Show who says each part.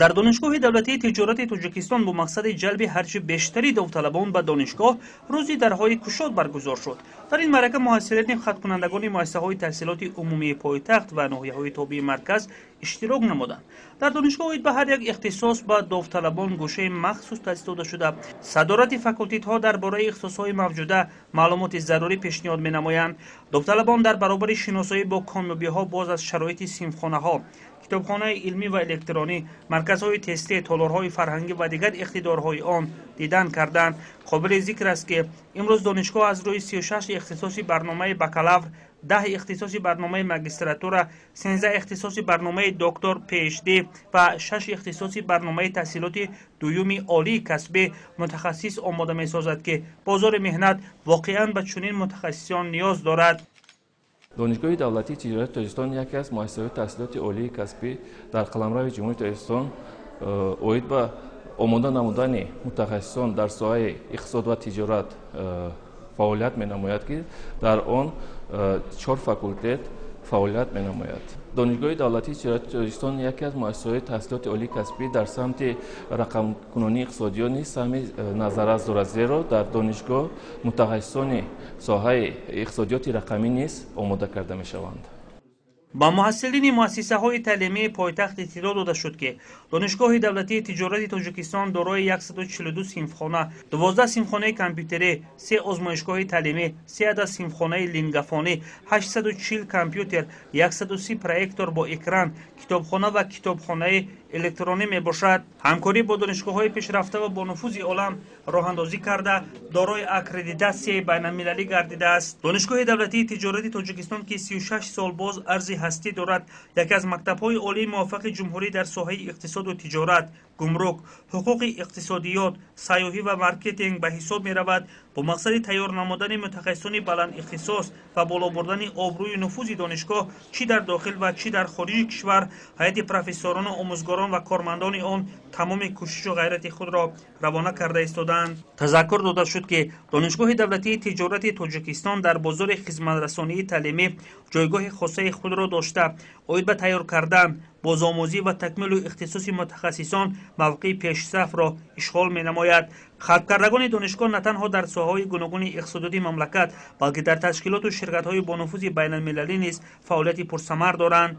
Speaker 1: Дар Донишгоҳи давлатии тиҷорати Тоҷикистон бо мақсади ҷалби ҳарчи бештари довталабон ба донишгоҳ рӯзи дарҳои кушод баргузор шуд. Дар ин маърака муҳассилини хаткунандагони муассисаҳои таҳсилоти умумии пойтахт ва ноҳияҳои тобеи марказ иштирок намуданд. Дар донишгоҳ оид ба ҳар як ихтисос ба довталабон гӯшаи махсус таъсис дода шуда, садорати факултетҳо дар бораи ихтисосҳои мавҷуда маълумоти зарурӣ пешниҳод менамоянд. Довталабон дар баробари шиносоӣ бо комёбиҳо боз аз шароити синфхонаҳо, китобхонаи илмӣ ва электронӣ, марказҳои тестӣ, толорҳои фарҳангӣ ва дигар иқтидорҳои он дидан карданд. Қобили зикр аст, ки имрӯз донишгоҳ аз рӯи 36 ихтисоси барномаи бакалавр, 10 ихтисоси барномаи магистратура, 13 ихтисоси барномаи доктор PhD ва 6 ихтисоси барномаи таҳсилоти дуюми олии касбӣ мутахассис омода месозад, ки бозори меҳнат воқеан ба чунин мутахассисон ниёз дорад.
Speaker 2: Донишгоҳи давлатии тиҷорати Тоҷикистон яке аз муассисаҳои таҳсилоти олии касбӣ дар қаламрави Ҷумҳурии Тоҷикистон оид ба омода намудани мутахассисон дар соҳаи иқтисод ва тиҷорат фаъолият менамояд, ки дар он 4 факултет фаъолият менамояд. Донишгоҳи давлатии тиҷорати Тоҷикистон яке аз муассисаҳои таҳсилоти олии касбӣ дар самти рақамкунонии иқтисодиёт низ саҳми назаррас дорад, зеро дар донишгоҳ мутахассисони соҳаи иқтисодиёти рақамӣ низ омода карда мешаванд.
Speaker 1: Ба муҳассилини муассисаҳои таълимии пойтахт иттилоъ дода шуд, ки Донишгоҳи давлатии тиҷорати Тоҷикистон дорои 142 синфхона, 12 синфхонаи компютерӣ, 3 озмоишгоҳи таълимӣ, 3 адад синфхонаи лингафонӣ, 840 компютер, 130 проектор бо экран, китобхона ва китобхонаи электронӣ мебошад. Ҳамкорӣ бо донишгоҳҳои пешрафта ва бонуфузи олам роҳандозӣ карда, дорои аккредитатсияи байналмилалӣ гардидааст. Донишгоҳи давлатии тиҷорати Тоҷикистон, ки 36 сол боз арзи ҳастӣ дорад, яке аз мактабҳои олии муваффақи ҷумҳурӣ дар соҳаи иқтисоду тиҷорат, гумрук, ҳуқуқи иқтисодиёт, сайёҳӣ ва маркетинг ба ҳисоб меравад. Бо мақсади тайёр намудани мутахассисони баландихтисос ва боло бурдани обрӯю нуфузи донишгоҳ чӣ дар дохил ва чӣ дар хориҷи кишвар, ҳайати профессорону омӯзгорон ва кормандони он тамоми кӯшишу ғайрати худро равона карда истодаанд. Тазаккур дода шуд, ки Донишгоҳи давлатии тиҷорати Тоҷикистон дар бозори хизматрасонии таълимӣ ҷойгоҳи хосаи худро дошта, оид ба тайёр кардан, бозомӯзӣ ва такмилу ихтисоси мутахассисон мавқеи пешсафро ишғол менамояд. Хаткардагони донишгоҳ на танҳо дар соҳаҳои гуногуни иқтисодиёти мамлакат, балки дар ташкилоту ширкатҳои бонуфузи байналмилалӣ низ фаъолияти пурсамар доранд.